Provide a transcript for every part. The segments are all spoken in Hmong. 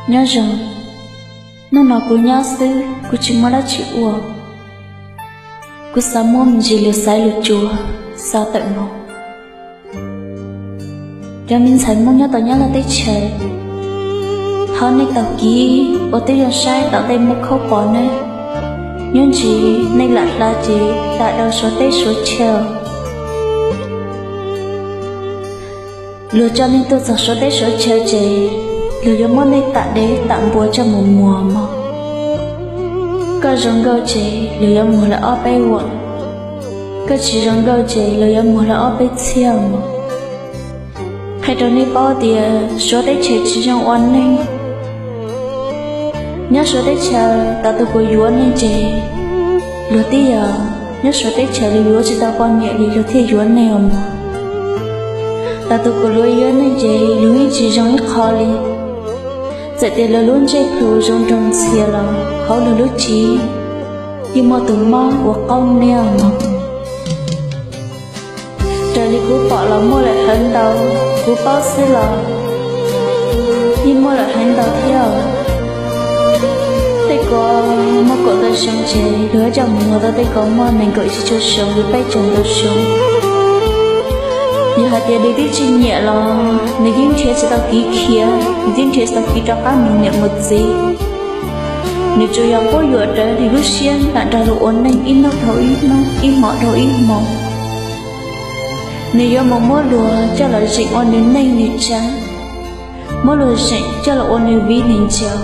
Nyob zoo, hnub no kuv nyob xwb kuv tsis muaj dab tsi ua. Kuv xav muab me ntsis lus xaiv lus tsuav xa tawm mus rau me ntxhais Hmoob nyob tom Nyab Laj teb chaws. Thov nej tau kis ua tib zoo saib tom ntej muaj khaub pom ne, nyob ntsis nej lam hla ces tam rau Suav teb Suav chaw. Luag coj nej tuaj txog Suav teb Suav chaw ces luag yuav muab nej tam dev tam npua coj mus muag mog. Koj zoo nkauj ces luag yuav muag lawv ob peb vuam, koj tsis zoo nkauj ces luag yuav muag lawv ob peb txhiab mog. Qhia rau nej paub tias Suav teb chaws tsis zoo ua neeg. Nyob Suav teb chaws, tam tus kuv yuav nej ces luag tib yog nyob Suav teb chaws luag yuav tsis tau poj niam li luag thiaj yuav nej os mog. Tam tus kuv yuav nej ces luag yeej tsis zoo ib qho li. Txawm tias luag lub ntsej plhu zoo nraug ntxhias los hauv luag lub tsev yeej muaj tus mob ua qaub niab mog. Raws li kuv pom los muaj lawm heev ntau, kuv paub xwb los yeej muaj lawm heev ntau thiab. Tej ko muaj kaum tawm xyoo ces luag coj mus muag tau tej ko muaj nees nkaum tsib caug xyoo, peb caug ntau xyoo. Yog hais tias nws twb tsis nyiam los nws yeej nrhiav tsis tau kev khiav, nws yeej nrhiav tsis tau kev rov qab mus niam mus txiv. Nws tsuas yog quab yuam rawv nws lub siab lam nrog luag ua neej ib hnub dhau ib hnub, ib hmo dhau ib hmo. Nws yuav mus muab luag coj los zeem ua nws neej nws tsav, muab luag zeem coj los ua nws viv nws ncaus.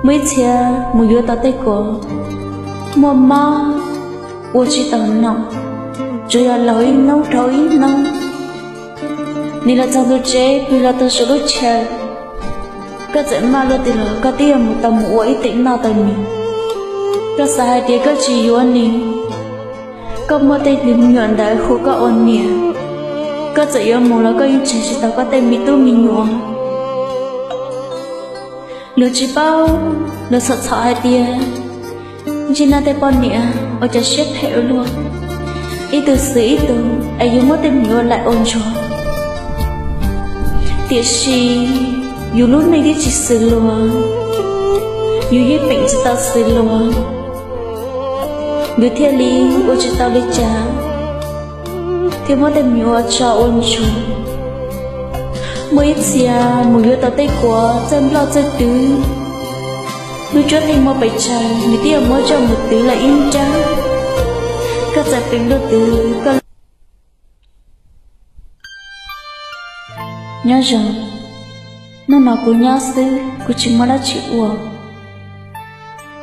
Muaj ib txhia mus yuav tau tej ko muaj mob ua tsis tau nom, tsuas yog laug ib hnub dhau ib hnub. Nws los txog ntua tsev, pw los txog saum lub chaw, koj txawm maj luaj twg los koj twb yuav mus tau mus ua ib teem noj tau nws. Koj xav hais tias koj tsis yuav nws, koj muaj tej me nyuam ntawd hu koj ua niam, koj txawm yuav mus los koj yeej tseg tsis tau koj tej me tub me nyuam. Luag tsis paub, luag txhom txhom hais tias ntsej nab tej poj niam ua cas siab phem ua luaj, ib tug xwm ib tug es yus muab tej me nyuam ua laim ua ntsuag. Tiam sis yus lub neej twb tsis xws luag, yus yeej peem tsis tau xws luag, yus thiaj li ua tsis tau li cas, thiaj muab tej me nyuam ua tso ua ntsuag. Muaj ib txhia mus yuav tau tej kuav txawj nploj txawj twv, lub cuab theej muaj pes tsawg nws twb yuav muab coj mus twv lawm ib nrab. Koj txawm peem luaj twg koj Nyob zoo, hnub no kuv nyob xwb kuv tsis muaj dab tsi ua.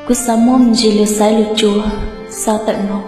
Kuv xav muab me ntsis lus xaiv lus tsuav xa tawm mus